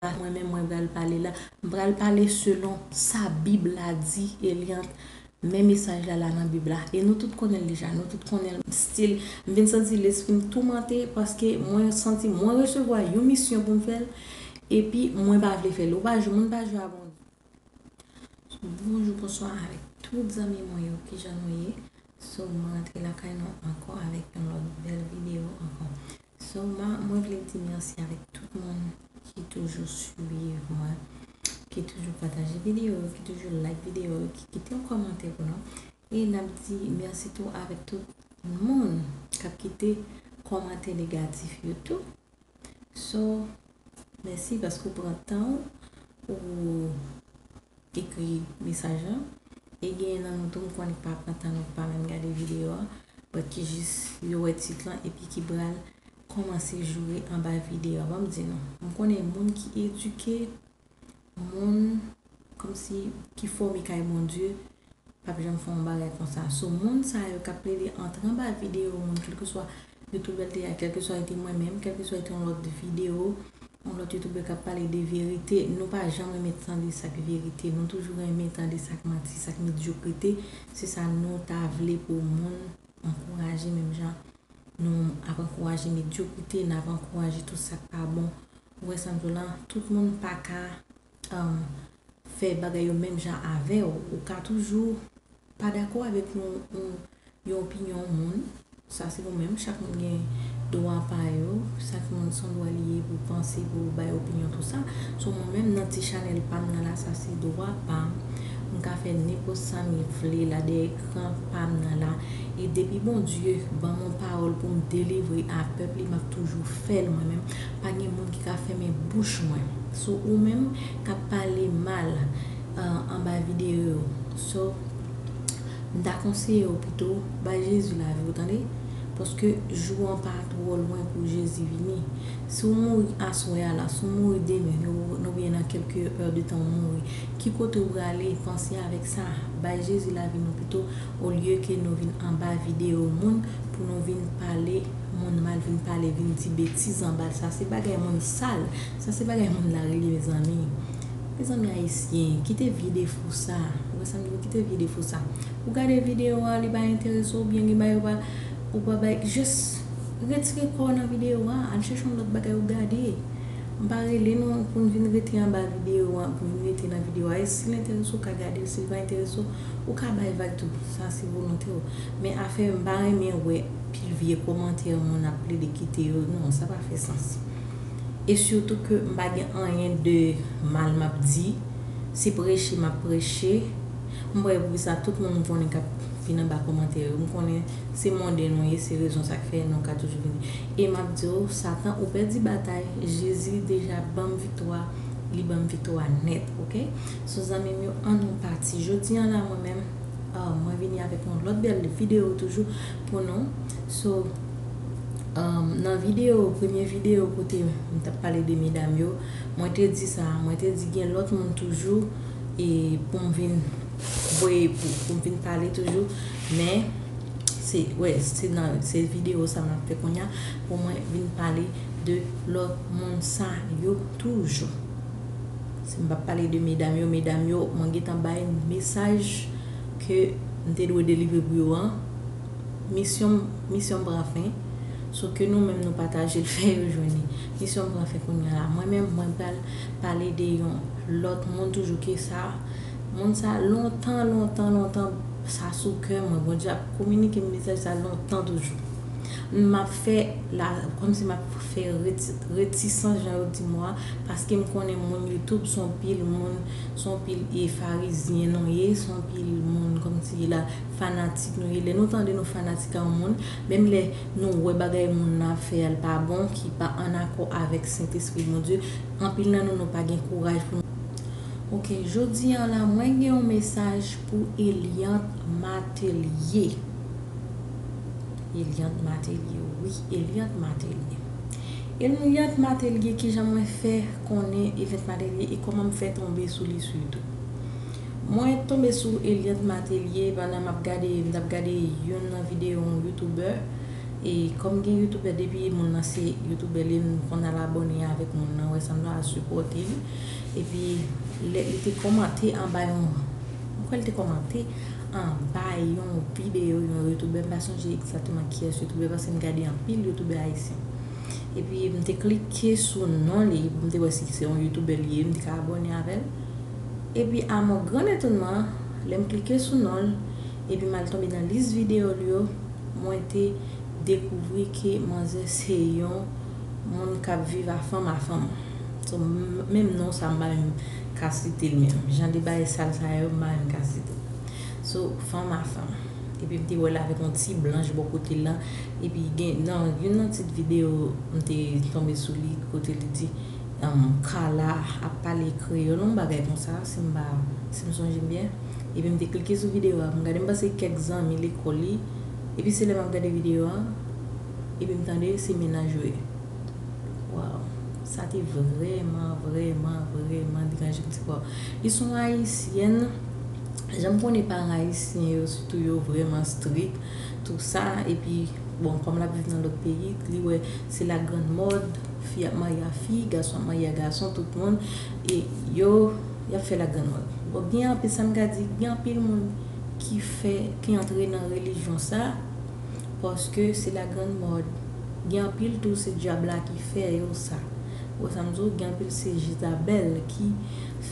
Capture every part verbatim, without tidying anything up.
la, mwen menm mwen pral pale la, m pral pale selon sa Bib la di, Eliante, men mesaj la la nan Bib la. E nou tout konnen l deja, nou tout konnen l. Still, m vin santi lespri m toumante paske mwen santi mwen resevwa yon misyon pou m fè l, epi mwen pa vle fè l. Ou pa jwe, moun pa jwe a Bondye. Bonjou, bonswa avèk tout zanmi mwen yo, kijan nou ye? So, mwen rantre lakay nou ankò avèk yon lòt bèl videyo ankò. So, ma, mwen vle di mèsi avèk tout moun ki toujou swiv mwen, ki toujou pataje videyo yo, ki toujou like videyo yo, ki kite yon kòmantè pou nou. E n ap di mèsi tou avèk tout moun k ap kite kòmantè negatif yo tou. So, mèsi paske w pran tan w, ou ekri mesaj lan. E genyen nan nou tou, m konnen ki pa pran tan, nou pa menm gade videyo a, but ki jis yo wè tit lan epi ki pral kòmanse joure anba videyo a. Ban m di nou, m konnen moun ki edike, moun kòmsi ki fòme kay Bondye, p ap janm fè yon bagay konsa. So, moun sa yo k ap plede antre anba videyo moun, kèlkeswa youtubè l te a, kèlkeswa li te mwen menm, kèlkeswa li te yon lòt videyo, yon lòt youtubè k ap pale de verite, nou pa janm renmen tande sa k verite. Nou toujou renmen tande sa k manti, sa k medyokrite. Se sa nou ta vle pou moun ankouraje menm jan nou ap ankouraje medyokrite, n ap ankouraje tout sa k pa bon. Ou wè sa m di w la, tout moun pa ka, um, fè bagay yo menm jan avè w. Ou ka toujou pa dakò avèk yon, yon, yon opinyon moun. Sa se ou menm, chak moun gen dwa pa yo, chak moun se yon dwa li ye pou panse, pou bay opinyon, tou sa. So, mwen menm, nan ti chanèl pa m nan la, sa se dwa pa m. M ka fè nenpòt sa m vle la, dèyè ekran pa m nan la. E depi Bondye ban m yon pawòl pou m delivre a pèp li, m ap toujou fè l mwen menm. Pa gen moun ki ka fèmen bouch mwen. So, ou menm k ap pale mal, uh, anba videyo yo. So, m ta konseye w pito bay Jezi lavi w, tande? Paske jou an pa twò lwen pou Jezi vini. Si w mouri aswè a la, si w mouri demen, nou, nou byen nan kèlke è de tan w mouri, ki kote w prale? Panse avèk sa. Bay Jezi lavi nou pito, olye ke nou vin anba videyo moun pou nou vin pale moun mal, vin pale, vin di betiz anba l. Sa se bagay moun sal. Sa se bagay moun la rele, mezanmi. Mezanmi ayisyen, kite vye defo sa. Ou wè sa m di w, kite vye defo sa. Ou gade videyo a, li pa enterese w, oubyen gen bagay ou pa, ou pa bay, just retire kò w nan videyo a, al chèche yon lòt bagay ou gade. M pa rele nou pou n vin rete anba videyo a, pou n vin rete nan videyo a. E si l enterese w, ou ka gade l, si l pa enterese w, ou ka bay vag tou. Sa se volonte w. Men afè m pa renmen wè pil vye kòmantè moun ap plede kite yo. Non, sa pa fè sans. E sitou ke m pa gen anyen de mal m ap di. Se preche m ap preche. M pa wè poukisa tout moun m konnen k ap vin anba kòmantè yo. M konnen se monde nou ye, se rezon sa k fè nou ka toujou vini. E m ap di w, Satan, ou pèdi batay. Jezi deja ban m viktwa. Li ban m viktwa nèt, oke? So, zanmi m yo, ann nou pati. Jodi a la, mwen menm, ah, mwen vini avèk yon lòt bèl videyo toujou pou nou. So, um, nan videyo, premye videyo kote m t ap pale de medam yo, mwen te di sa, mwen te di gen lòt moun toujou, e pou m vin voye, pou, pou m vin pale toujou, men se, wè, se nan, se videyo sa m ap fè kounye a, pou mwen vin pale de lòt moun sa yo toujou. Si m p ap pale de medam yo, medam yo, mwen gentan bay mesaj ke m te dwe delivre pou yo an. Misyon, misyon m pran fen. So ke nou menm nou pataje l, fè yo jwenn li. Misyon m pran fen kounye a la. Mwen menm, mwen pral pale de yon lòt moun toujou ke sa. Moun sa, lontan, lontan, lontan, sa sou kè mwen. Bondye ap kominike m mesaj sa lontan toujou. M ap fè la, kòmsi m ap fè reti-, retisans, jan yo di mo a, paske m konnen moun YouTube, se yon pil moun, se yon pil e farizyen nou ye, se yon pil moun kòmsi la fanatik nou ye. Lè nou tande nou fanatik a yon moun, menm lè nou wè bagay moun nan ap fè a l pa bon, ki pa an akò avèk Sentespri Bondye, anpil nan nou, nou pa gen kouraj pou nou. Oke, jodi a la, mwen gen yon mesaj pou Eliante Matelier. Eliante Matelier, wi, Eliante Matelier. Eliante Matelier, kijan mwen fè konnen Eliante Matelier e kòman m fè tonbe sou li sitou? Mwen tonbe sou Eliante Matelier pandan m ap gade, m t ap gade youn nan videyo yon youtubè. E kòm gen youtubè, depi moun nan se youtubè li, m konn al abòne avèk moun nan, wè sa m ta sipòte li. Epi lè li te kòmante anba yon, m kwè li te kòmante anba yon videyo yon youtubè, m pa sonje egzakteman kiyès youtubè paske m gade anpil youtubè ayisyen. Epi m te klike sou non li pou m te wè si se yon youtubè li ye, m te ka abòne avè l. Epi a mon gran etonman, lè m klike sou non l, epi m al tonbe nan lis videyo l yo, mwen te dekouvri ke manzè se yon moun k ap viv a fanm a fanm. So, menm non sa m pa menm ka site l menm. Jan de bagay sal sa yo, m pa menm ka site l. So, fanm a fanm. Epi m te wè l avèk yon ti blanch bò kote l lan. Epi gen nan youn nan tit videyo, m te tonbe sou li kote li di um, Carla ap pale kreyòl, yon bagay konsa, si m pa, si m sonje byen. Epi m te klike sou videyo a, m gade, m panse kèk zanmi lekòl li. Epi se lè m ap gade videyo a, epi m tande se mennaj yo ye. Waw, sa te vrèman, vrèman, vrèman deranje m ti bò. Li se yon ayisyèn, jan m konnen paran ayisyen yo, sitou yo vrèman strik, tou sa, epi bon, kòm l ap viv nan lòt peyi, li wè se la grande mode, fi ap marye a fi, gason ap marye a gason, tout moun, e yo, y ap fè la grande mode. Bon, gen anpil, sa m ka di, gen anpil moun ki fè, ki antre nan relijyon sa, paske se la grande mode. Gen anpil tou, se dyab la ki fè yo sa. Ou wè sa m di w, gen anpil se Jezabèl ki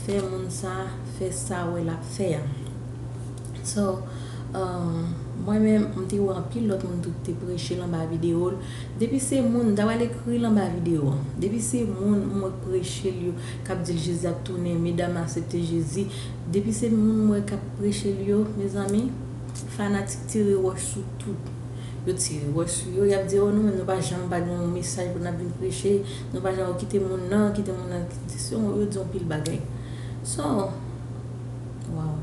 fè moun sa fè sa wè l ap fè a. So, um, mwen menm, m te wè anpil lòt moun tou te preche l anba videyo l. Depi se moun, m ta pral ekri l anba videyo an. Depi se moun m wè k preche l yo, k ap di l Jezi ap tounen, medam aksepte Jezi. Depi se moun m wè k ap preche l yo, mezanmi, fanatik tire wòch sou tout. Yo tire wòch sou yo, y ap di, "Oh, nou menm, nou pa janm pa gen yon mesaj pou n ap vin preche, nou pa janm, oh, kite moun nan, kite moun nan, kite se yon," yo di yon pil bagay. So, waw.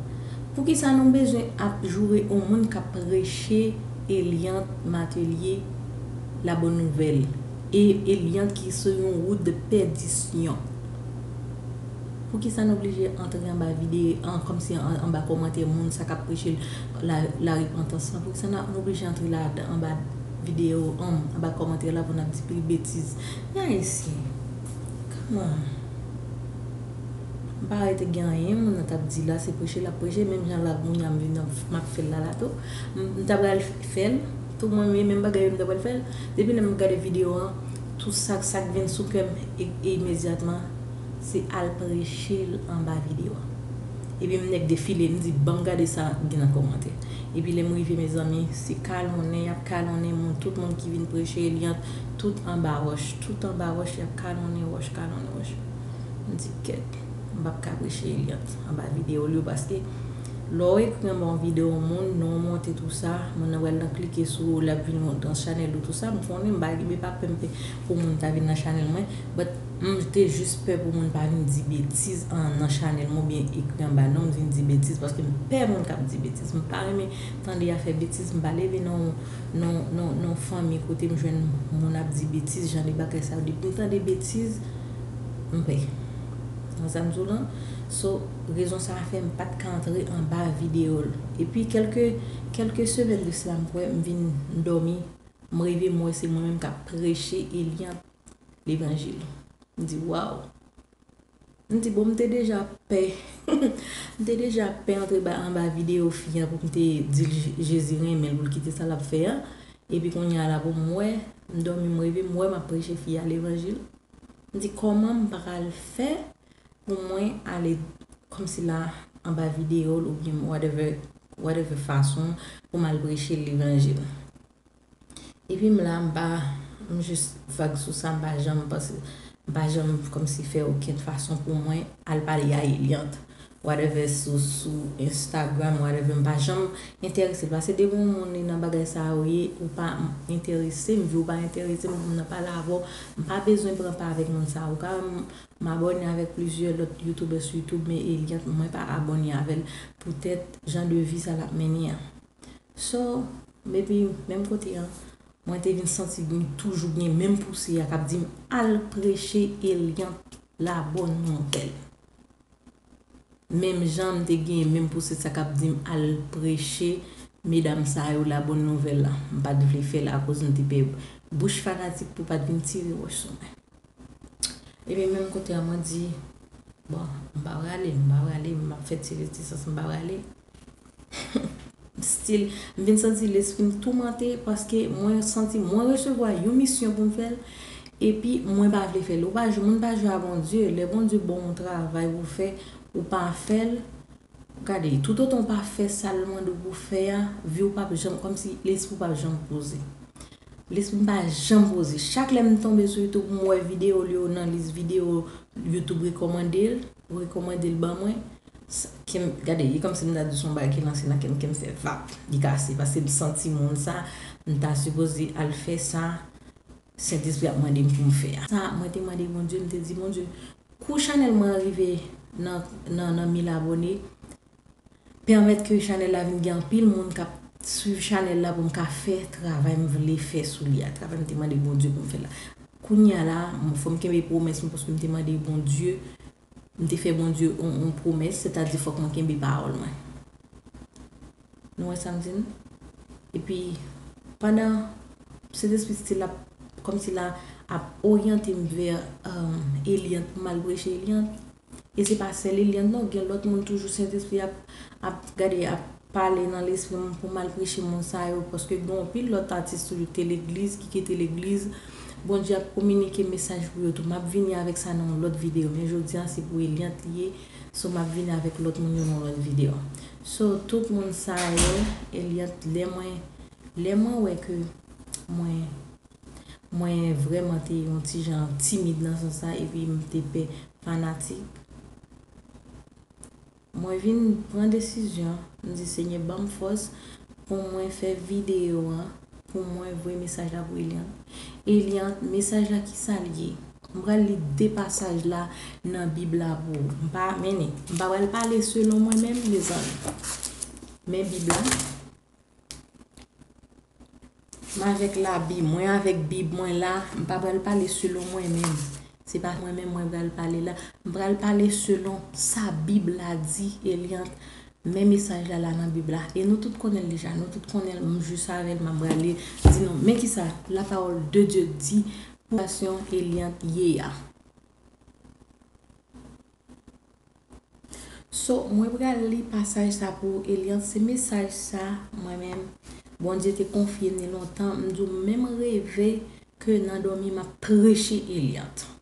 Poukisa nou bezwen ap joure yon moun k ap preche Eliante Matelier la bonne nouvelle? E Eliante ki sou yon wout de pèdisyon. Poukisa n oblije antre anba videyo an, kòmsi an, anba kòmantè moun sa k ap preche la, la repantans lan? Poukisa n a, n oblije antre ladan, anba videyo an, anba kòmantè la pou n ap di pil betiz? Men Ayisyen, come on. M pa wè te gen anyen moun nan t ap di la, se preche l ap preche, menm jan la kounye a m vin nan, m ap fè l la, la tou. M, m ta pral fè l tou, mwen menm, menm bagay yo m ta pral fè l. Depi lè m gade videyo an, tou sa, sa k vin sou kè m e, e imedyatman, se al preche l anba videyo a. Epi m nèk defile, m di, "Ban m gade sa gen nan kòmantè." Epi lè m rive, mezanmi, se kalonnen, y ap kalonnen moun, tout moun ki vin preche Eliante, tout anba wòch, tout anba wòch, y ap kalonnen wòch, kalonnen wòch. M di, "Kèt, m p ap ka preche Eliante anba videyo l yo," paske lè w ekri anba yon videyo moun, non w monte tou sa, moun nan pral nan klike sou ou, l ap vin nan chanèl ou tou sa, m konnen m pa, m pa pè m pè pou moun ta vin nan chanèl mwen, but m te jis pè pou moun pa vin di betiz an, nan chanèl mwen oubyen ekri anba non m vin di betiz, paske m pè moun k ap di betiz. M pa renmen tande y ap fè betiz, m pa leve nan, nan, nan, nan fanmi kote m jwenn moun ap di betiz, jan de bagay sa yo. Depi m tande betiz, m pè. Nan sa m di w lan. So, rezon sa a fè m pa t ka antre anba videyo l. Epi kèlke, kèlke semèn de sila, m kwè, m vin dòmi, m reve, m wè se mwen menm k ap preche Eliante levanjil. M di, "Waw." M di, "Bon, m te deja pè." M te deja pè antre ba, anba videyo fi a pou m te di l Je-, Jezi renmen l pou l kite sa l ap fè a. Epi kounye a la pou m wè, m dòmi, m reve, m wè m ap preche fi a levanjil. M di, "Kòman m pral fè pou mwen ale kòmsi la anba videyo l oubyen whatever, whatever fason pou m al preche l levanjil?" Epi m la, m pa, m jis vag sou sa, m pa janm panse, m pa janm kòmsi fè okenn fason pou mwen al pale a Eliante, whatever, sou, sou Instagram, whatever, m pa janm enterese l. Paske depi yon moun li nan bagay sa yo ye, ou pa enterese m, vi w pa enterese m, pou m nan pale avè w, m pa bezwen pran pa avèk moun sa yo. Ou ka wè m, m abòne avèk plizyè lòt youtubè sou YouTube, men Eliante, mwen pa abòne avè l poutèt jan de vi sa l ap mennen an. So, epi menm kote an, mwen te vin santi m toujou gen menm pouse a k ap di m al preche Eliante la bonne nouvelle. Menm jan m te gen menm pouse sa k ap di m al preche medam sa yo la, bòn nouvèl la. M pa t vle fè l akoz m te pè bouch fanatik pou pa t vin tire wòch sou mwen. Epi menm kote a, mwen di, bon, m pa prale, m pa prale, m ap fè ti rezistans, m pa prale. Still, m vin santi lespri m toumante paske mwen santi mwen resevwa yon misyon pou m fè l, epi mwen pa vle fè l. Ou pa jwe, moun pa jwe a Bondye. Lè Bondye ba w yon travay pou w fè, ou pa fè l, gade, toutotan w pa fè sa l mande w pou w fè a, vi w p ap janm, kòmsi lespri w p ap janm poze. Lespri m pa janm poze. Chak lè m tonbe sou YouTube, m wè videyo l yo nan lis videyo YouTube rekòmande l, rekòmande l ban mwen. Sa, kè m, gade, e kòmsi m ta di se yon bagay ki lanse nan kè m, kè m fè vap, li kase, paske m santi moun sa, m ta sipoze al fè sa, Sentespri ap mande m pou m fè a. Sa, mwen te mande Bondye, m te di, Bondye, kou chanèl mwen an rive nan, nan, nan mil abòne, pèmèt ke chanèl la vin gen anpil moun k ap swiv chanèl la pou m ka fè travay m vle fè sou li a, travay m te mande Bondye pou m fè la. Kounye a la, m, fò m kenbe pwomès mwen paske m te mande Bondye, m te fè Bondye yon, yon pwomès, sètadi fòk mwen kenbe pawòl mwen. Nou wè sa m di nou? Epi, pandan Sentespri still ap, kòmsi l ap oryante m vè, um, Eliant, pou m al preche Eliant. E se pa sèl Eliant non, gen lòt moun toujou Sentespri ap, ap gade, ap pale nan lespri m pou m al preche moun sa yo, paske gen anpil lòt atis toujou ki te legliz, ki kite legliz. Bondye ap kominike mesaj pou yo tou. M ap vini avèk sa nan yon lòt videyo, men jodi a se pou Eliant li ye. So, m ap vini avèk lòt moun yo nan yon lòt videyo. So, tout moun sa yo, Eliant, lè mwen, lè mwen wè ke mwen, mwen vrèman te yon ti jan timid nan sans sa, epi m te pè fanatik, mwen vin pran desizyon, m di, Senyè, ban m fòs pou mwen fè videyo a, pou mwen voye mesaj la pou Eliant. Eliant, mesaj la ki sa l ye? M pral li de pasaj la nan Bib la pou ou. M pa, men, m pa pral pale selon mwen menm, mezanmi. Men Bib la. M avèk Labib, mwen avèk Bib mwen la, m pa pral pale selon mwen menm. Se pa mwen menm mwen pral pale la. M pral pale selon sa Bib la di, Eliant. Men mesaj la la nan Bib la. E nou tout konnen l deja. Nou tout konnen l. M jis avè l, m ap pral li, di nou, men kisa la parole de Dieu di pou nasyon Eliant ye a. So, mwen pral li pasaj sa pou ou, Eliant. Se mesaj sa, mwen menm, Bondye te konfye m li lontan. M di w, menm reve ke nan dòmi m ap preche Eliant.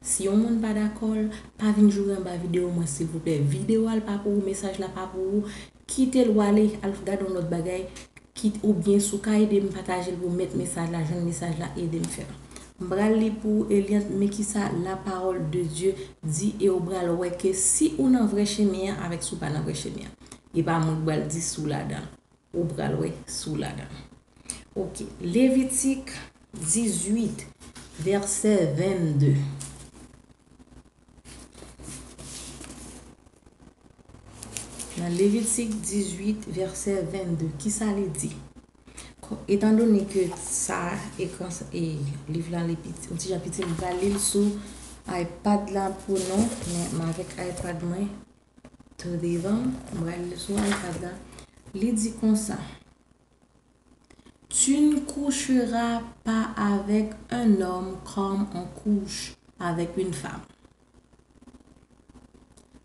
Si yon moun pa dakò l, pa vin joure anba videyo mwen, silvouplè. Videyo a l pa pou ou, mesaj la pa pou ou. Kite l w ale, al gade yon lòt bagay. Kit, oubyen si w ka ede m pataje l pou mèt mesaj la jwenn mesaj la, ede m fè l. M pral li pou ou, Eliant, men kisa la parole de Dieu di, e w pral wè ke si ou nan vrè chemen an avèk si w pa nan vrè chemen an. E pa mwen k pral di si w ladan l. Ou pral wè si w ladan l. Ok, Levitik dizuit, vèsè vennde. Nan Levitik dizuit, vèsè vennde, kisa li di? Ko-, etandone ke sa, ekran sa, e, liv la, li piti, yon ti jan piti, m pral li l sou iPad la pou nou, men m avèk iPad mwen tou devan m, m pral li l sou iPad la. Li di konsa, Tu ne coucheras pas avec un homme comme on couche avec une femme.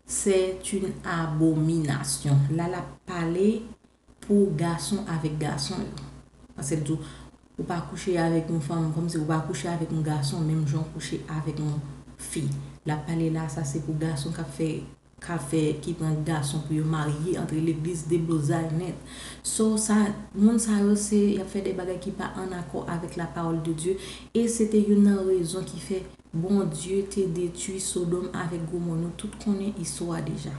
C'est une abomination. La, l ap pale pou gason avèk gason yo. Paske l di w, ou pa kouche avèk yon fanm, kòmsi ou pa kouche avèk yon gason, menm jan w kouche avèk yon fi. L ap pale la, sa se pou gason k ap fè ka fè, ki pran gason pou yo marye, antre legliz, deblozay nèt. So, sa, moun sa yo, se, y ap fè de bagay ki pa an akò avèk la parole de Dieu. E se te youn nan rezon ki fè Bondye te detwi Sodòm avèk Gomò. Nou tout konnen istwa a deja.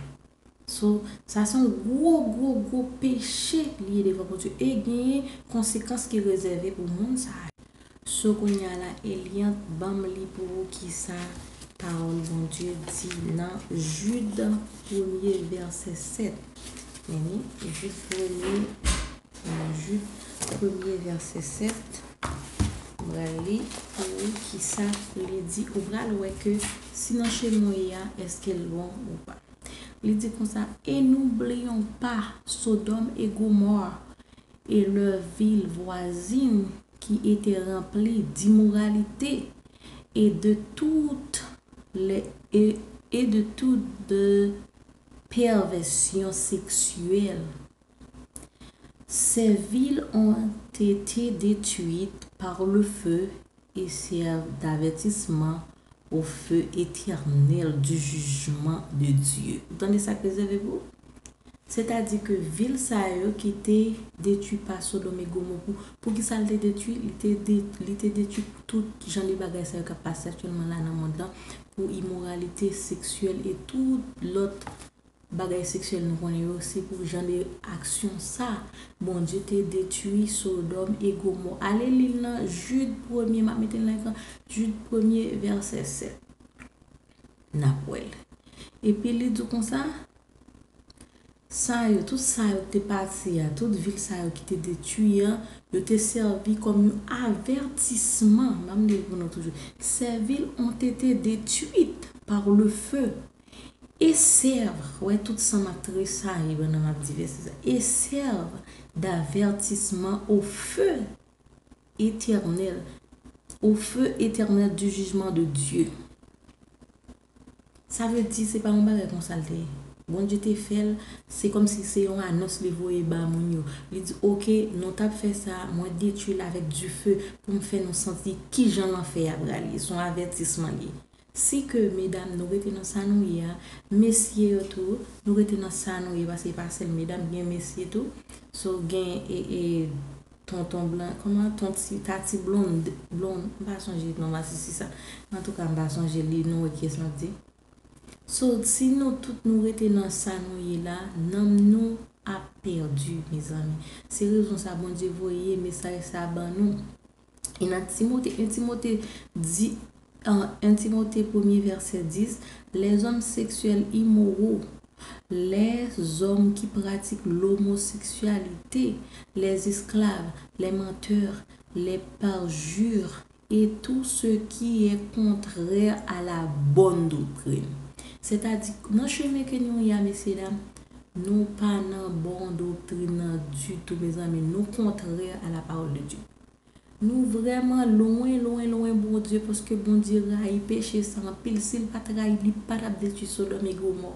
So, sa se yon gwo, gwo, gwo peche li ye devan Bondye. E genyen konsekans ki rezève pou moun sa yo. So, kounye a la, Eliant, ban m li pou ou kisa pawòl Bondye di nan Jid premye vèsè sèt. Men ni, Jid premye, nan Jid premye vèsè sèt. M pral li pou ou kisa li di. Ou pral wè ke si nan chemen w ye a, èske l bon ou pa. Li di konsa, et n'oublions pas Sodome et Gomorrhe, et leurs villes voisines qui étaient remplies d'immoralité et de toutes les et, et de toutes perversions sexuelles. Ces villes ont été détruites par le feu et servent d'avertissement au feu éternel du jugement de Dieu. Ou tande sa k rezève pou ou? Sètadi ke vil sa yo ki te detwi pa Sodòm e Gomò, pou, pou ki sa l te detwi? Li te, de, li te detwi pou tout jan de bagay sa yo k ap pase aktyèlman la nan mond lan, pou imoralite seksyèl e tout lòt bagay seksyèl nou konnen yo, se pou jan de aksyon sa, Bondye te detwi Sodòm e Gomò. Ale li l nan Jid premye, m ap mete l nan ekran, Jid premye, vèsè sèt. N ap wè l. Epi li di konsa, sa yo, tout sa yo ki te pati a, tout vil sa yo ki te detwi an, yo te sèvi kòm yon avètisman, m ap li l pou nou toujou. Ces villes ont été détruites par le feu et servent, wè, tout san m ap tresayi pandan m ap di vèsè sa, et servent d'avertissement au feu éternel, au feu éternel du jugement de Dieu. Sa vle di se pa yon bagay konsa l te ye. Bondye te fè l, se kòmsi se yon anons li voye ba moun yo. Li di, oke, nou t ap fè sa, mwen detwi l avèk dife pou m fè nou santi kijan lanfè a pral ye. Se yon avètisman li ye. Si ke, medam, nou rete nan sa nou ye a, mesye yo tou, nou rete nan sa nou ye, paske e pa sèl medam, gen mesye tou. So, gen, e, e, tonton blan, kòman, ton ti, tati blond, blond, m pa sonje non masisi sa. Antouka, m pa sonje li, nou wè kiyès m ap di. So, si nou tout nou rete nan sa nou ye la, nanm nou ap pèdi, mezanmi. Se rezon sa Bondye voye mesaj sa ban nou. E nan Timote, en Timote di, en, en Timote premye vèsè dis, les hommes sexuels immoraux, les hommes qui pratiquent l'homosexualité, les esclaves, les menteurs, les parjures, et tout ce qui est contraire à la bonne doctrine. Sètadi, nan chemen ke nou ye a, mesye dam, nou pa nan bon doktrin nan ditou, mezanmi. Nou kontrè a la parole de Dieu. Nou vrèman lwen, lwen, lwen Bondye, paske Bondye rayi peche sa anpil. Si l pa t rayi, li pa t ap detwi Sodòm e Gomò.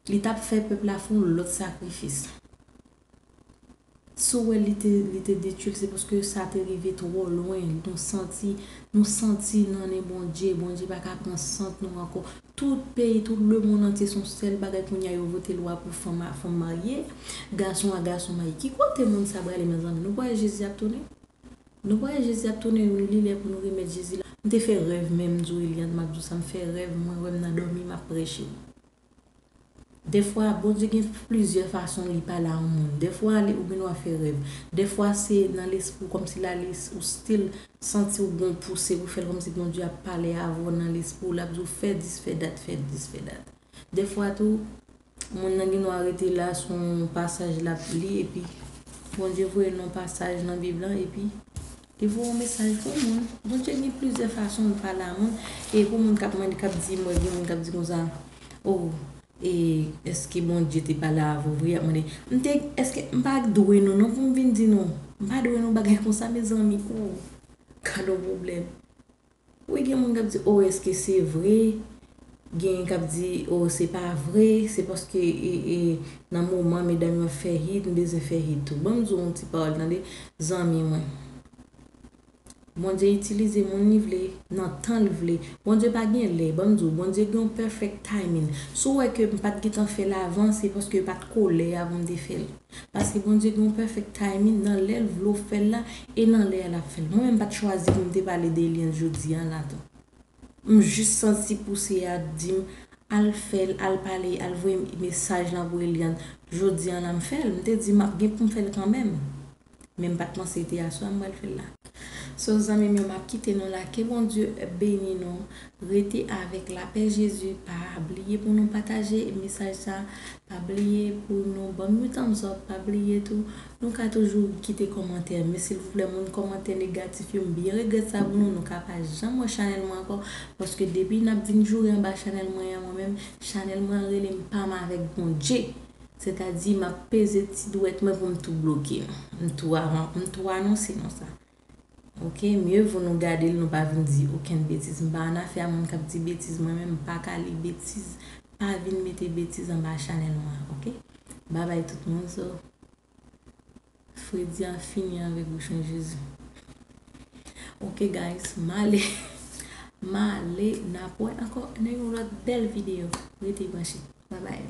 Li t ap fè pèp la fè yon lòt sakrifis. Si w wè li te, li te detwi l, se paske sa te rive twò lwen. Nou santi, nou santi nan nen Bondye. Bondye pa ka pran sant nou ankò. Tout peyi, tout lemonn antye, se yon sèl bagay kounye a yo vote lwa pou fanm a fanm marye, gason a gason marye. Ki kote moun sa prale, mezanmi? Nou kwè Jezi ap tounen? Nou kwè Jezi ap tounen, li lè pou nou remèt Jezi la. M te fè rèv menm, m di w, Eliante, m ap di w sa, m fè rèv, mwen wè m nan dòmi, m ap preche. Dèfwa, Bondye gen plizyè fason li pale a yon moun. Dèfwa, li, ou gen dwa fè rèv. Dèfwa, se nan lespri w, kòmsi la, li, ou still santi w gon pouse pou fè l, kòmsi Bondye ap pale avè w nan lespri w, l ap di w, fè dis, fè dat, fè dis, fè dat. Dèfwa tou, moun nan gen dwa rete la, se yon pasaj l ap li, epi Bondye voye l yon pasaj nan Bib lan, epi li voye yon mesaj pou moun. Bondye gen plizyè fason l pale a moun. E pou moun k ap mande, k ap di, mwen gen moun k ap di konsa, o, e èske Bondye te pale avè w vre? Y ap mande, m te, èske m pa dwe nou non pou m vin di nou? M pa dwe nou bagay konsa, mezanmi. O, gad yon pwoblèm. Wi, gen moun k ap di, o, èske se vre? Gen k ap di, o, se pa vre, se paske e, e, nan moman medam yo ap fè hit, m bezwen fè hit tou. Ban m di w yon ti pawòl, tande, zanmi mwen. Bondye itilize moun li vle, nan tan l vle. Bondye pa gen lè, ban m di w, Bondye gen yon perfect timing. Si w wè ke m pa t gentan fè l avan, se paske pa t ko lè a pou m te fè l. Paske Bondye gen yon perfect timing nan lè l vle w fè l la e nan lè a l ap fè l. Mwen menm m pa t chwazi pou m te pale de Eliante jodi a la tou. M jis santi pouse a di m, al fè l, al pale, al voye mesaj lan pou Eliante. Jodi a la m fè l. M te di m ap gen pou m fè l kanmenm. Men m pa t panse te aswè a m pral fè l la. So, zanmi m yo, m ap kite nou la. Ke Bondye beni nou. Rete avèk lapè Jezi. Pa bliye pou nou pataje mesaj sa. Pa bliye pou nou ban m yon thumbs up. Pa bliye tou, nou ka toujou kite kòmantè. Men silvouplè, moun kòmantè negatif yo, m byen regrèt sa pou nou. Nou ka pa janm wè chanèl mwen ankò. Paske depi n ap vin joure anba chanèl mwen an, mwen menm, chanèl mwen an rele M pa m avèk Bondye. Sètadi, m ap peze ti dwèt mwen pou m tou bloke nou. M tou avan, m tou anonse nou sa. Ok, mieux vaut nou gade l, nou pa vin di okenn betiz. M pa annafè a moun k ap di betiz, mwen menm m pa ka li betiz. Pa vin mete betiz anba chanèl mwen, ok? Babay tout moun, so, fredi an fini avèk bouchon Jezi. Ok guys, m ale, m ale, n ap wè ankò nan yon lòt bèl videyo. Rete branche. Babay.